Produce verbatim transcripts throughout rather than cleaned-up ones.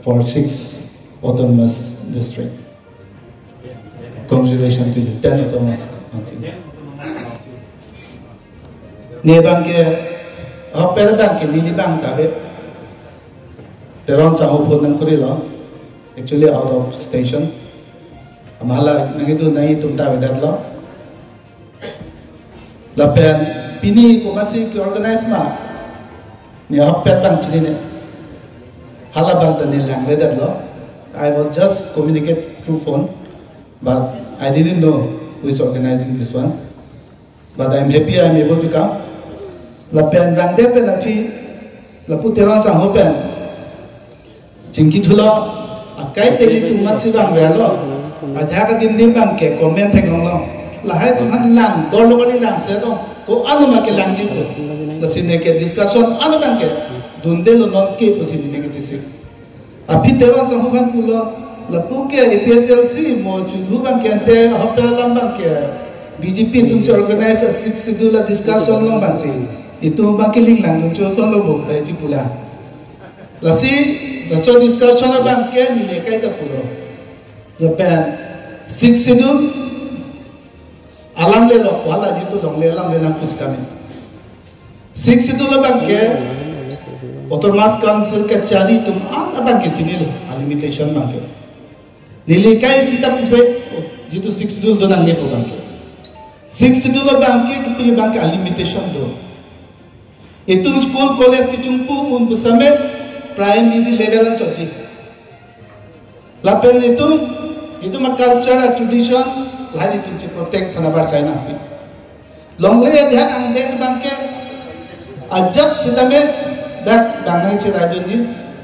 for six autonomous district. Congratulations to you, ten autonomous council. Ne abangke, ahok pen abangke, neli abang ta ave. Teron sangho phone nangkuri lo. Actually out of station. Amat la nangidun nangtum ta avedetlo. Lapen pini komatsi ke-organize ma, ne ahok pen abang chinine. Hala abang ta ne langledetlo. I was just communicate through phone, but I didn't know who is organizing this one. But I'm happy I'm able to come. Lapen rangde pen aphi, lapu Teron sangho pen chingki thulo, akai teli tumat si bang verlo. Ajahak adim dim abangke comment theklonglo. Lahai atum aphan lang, dolo kali langse to. Ko-an ma kelangji ko. Lasi neke discussion an abangke dundelo non ke pusi neke chisi. Aphi Teron sangho aphan pulo, lapu ke A P H L C mo chudhu abangke ante ahok pen alam abangke B J P atumsi organize a-sixth schedule a-discussion along abangsi itum abangke linglang dun choson lo bok dai chi pula. Lasi, laso discussion abangke neli akai ta pulo. Lapen sixth schedule alam le lo, hala jitu longle alam le nang pusitame. Sixth schedule abangke Autonomous Council kachari atum an abangke chinilo, a-limitation abangke. Neli akai sita pupe, jitu sixth schedule do nangne pu abangke. Sixth schedule abangke, kipi abangke a-limitation do. Itum school college kechungpu un pusitame primary level an chotji. Lapen itum, itum a-culture a-tradition, lahai itum chi protect aphan avarsai nangpi. Longle adhyang angdeng abangke, ajat sitame dak bang nangcheraidunji,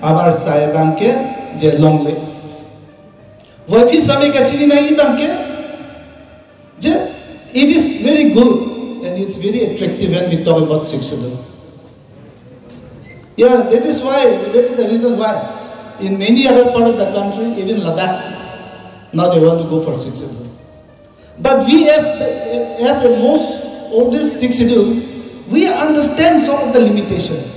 avarsai abangke je longle. Voiphit sitame kachini nangji abangke, je, it is very good and it's very attractive when we talk about sixth schedule. Yeah, that is why, that is the reason why in many other part of the country, even Ladakh, now they want to go for sixth schedule. But we as the, as a most oldest sixth schedule, we understand some of the limitation.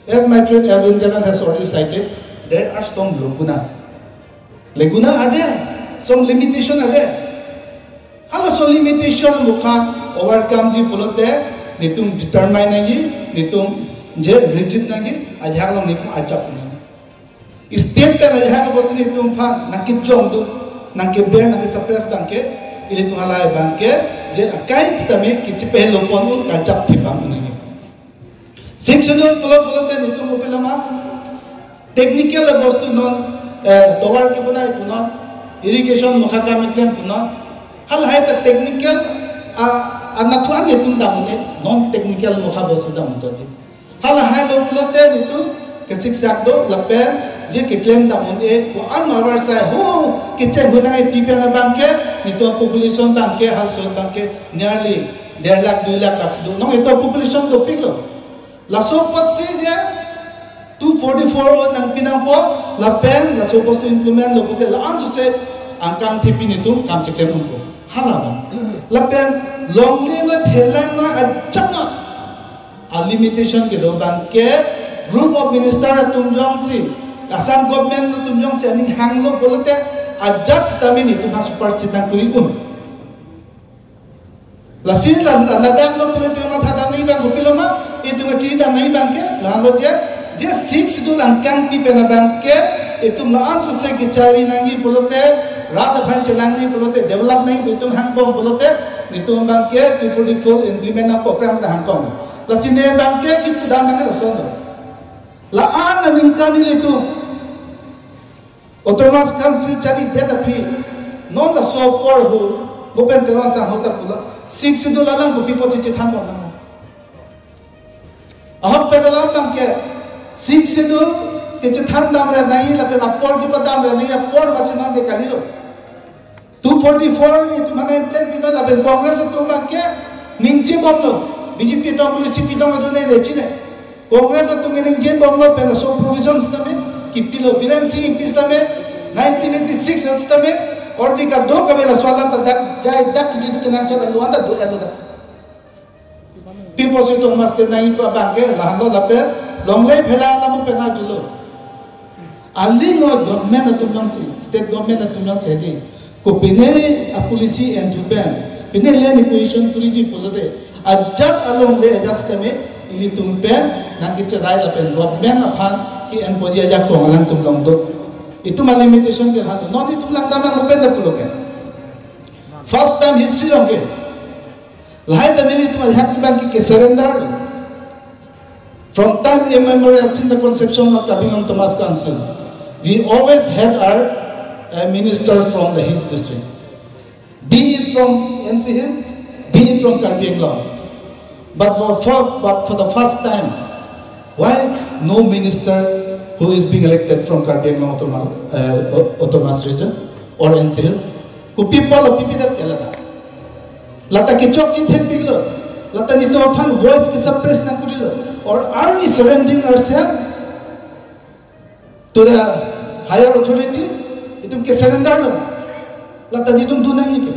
As my friend Elwin Teron has already cited, there are some lacunas. Lacuna are there, some limitation are there. Halaso limitation mukha overcome ji pulote, netum determine nangji, netum je rigid nangji, ajahak along netum ajak nangji. State pen ajahak bostu netum aphan nangkejongdun, nangkeber, nangkesuppress abangke, ilitum halahai abangke, je akai sitame kechipehelo pon un kachap thipam un nangji. Sixth schedule pulo pulote netum opilama technical bostu non, eh, tovar kebonai punon, irrigation mukha kam keklem punon. Halahai ta technical, ah, anatthu an netum dam un-e, non technical mukha bostu dam un-e. Halahai lo pulote netum kesiksak do lapen je keklem dam un-e, ko-an avarsai ho kecheng hunang e pi pen abangke, netum population abangke, household abangke nearly der lakh, dui lakh laksi do. Non itum population dopiklo. Laso apotsi je two forty-four nangpi nangpo, lapen laso bostu implement lo pulote la-an suse angkang thipi netum kam cheklem unpo. Hala abang. Lapen longle lo phelang lo ajak lo. A-limitation kedo abangke group of minister atum jongsi, Assam government atum jongsi aning hanglo pulote ajat sitame netum aphan supersede nangkuri un. Lasi la, la, ladak lo pulote mathadam nangji abang kopiloma, itum kachidam nangji abangke, lahelo je, je sixth schedule angkang pi pen abangke, itum la-an suse kechari nangji pulote, rat aphan chelang nangji pulote, develop nangji itum hangbom pulote, netum abangke two forty-four implement nangpo, program ta hangkong. Lasi ne abangke kipudam nangji lason lo. La-an aningkan ilitum Autonomous Council charidet aphi, non laso apor hu, Bhupen Teron sangho ta pulo, sixth schedule alam kopi apotsi chethan bom nang. Ahok pen alam abangke, sixth schedule kechethan damra nangji lapen apor kepadamra nangji apor masi non de kalilo. Two forty-four netum aphan implement pinon lapen Congress atum abangke ningje bomlo. B J P tong, C P I tong adun ne chine. Congress atum ningje bomlo pen laso provision sitame kipilo. Biren Singh Engti sitame nineteen eighty-six sitame ordi kadokave laso alam ta dak jai dak kiji kenangsot alu anta do-etlo dak. Pi apotsi Autonomous State nangji pu abangke lahelo lapen longle phelang alam pen arjulo. Aling o government atum nangsi, state government atum nangsi di. Kopine a policy en thupen, pine land acquisition kuriji pulote, ajat along le ajat sitame, ilitum pen nangkecherai lapen government aphan ke-enpoji ajakong alangtum along do. Itum a limitation ke hanu. Non itum langdam nang open da pulo ke. First time history along ke. Lahai ta nelitum ajahak abang ke surrender. From time immemorial, since the conception of Karbi Anglong Autonomous Council, we always had our uh, ministers from the Hills District, be it from N C Hill, be it from Karbi Anglong. But for, for, but for the first time, why no minister who is being elected from Karbi Anglong Autonomous, uh, Autonomous Region or N C Hill? Kopi apotlo, kopi adet ke lata? Lata kechokche thekpiklo. Lata nelitum aphan voice ke-suppress nangkurilo. Or are we surrendering ourselves to the higher authority? Itum ke-surrender lo. Lata nelitum do nangji ke.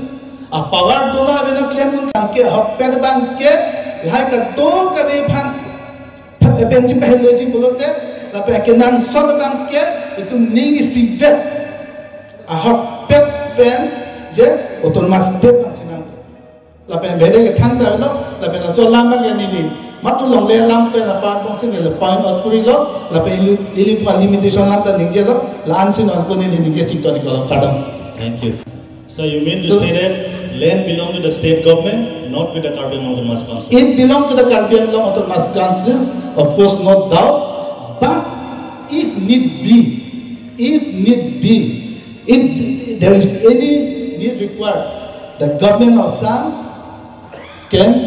A power dona avena claim un tangke ahokpet abang ke, lahai kadokave aphan, pen chipahelo ji pulote, lapen kenangsot abang ke, itum ning isivet. Ahokpet pen je autonomous state nangsinang. Lapen bede kethang ta lo, lapen laso alam abang ke neli matulongle alam pen apar bongsi neli point out kurilo, lapen ili, ilitum a limitation alam ta ningjelo, la-ansi non ko neli ningje sington iklo, kardom. Thank you. So you mean to So say that land belong to the state government, not with the Karbi Anglong Autonomous Council? It belong to the Karbi Anglong Autonomous Council, of course, no doubt. But if need be, if need be, if there is any need required, the government of Assam can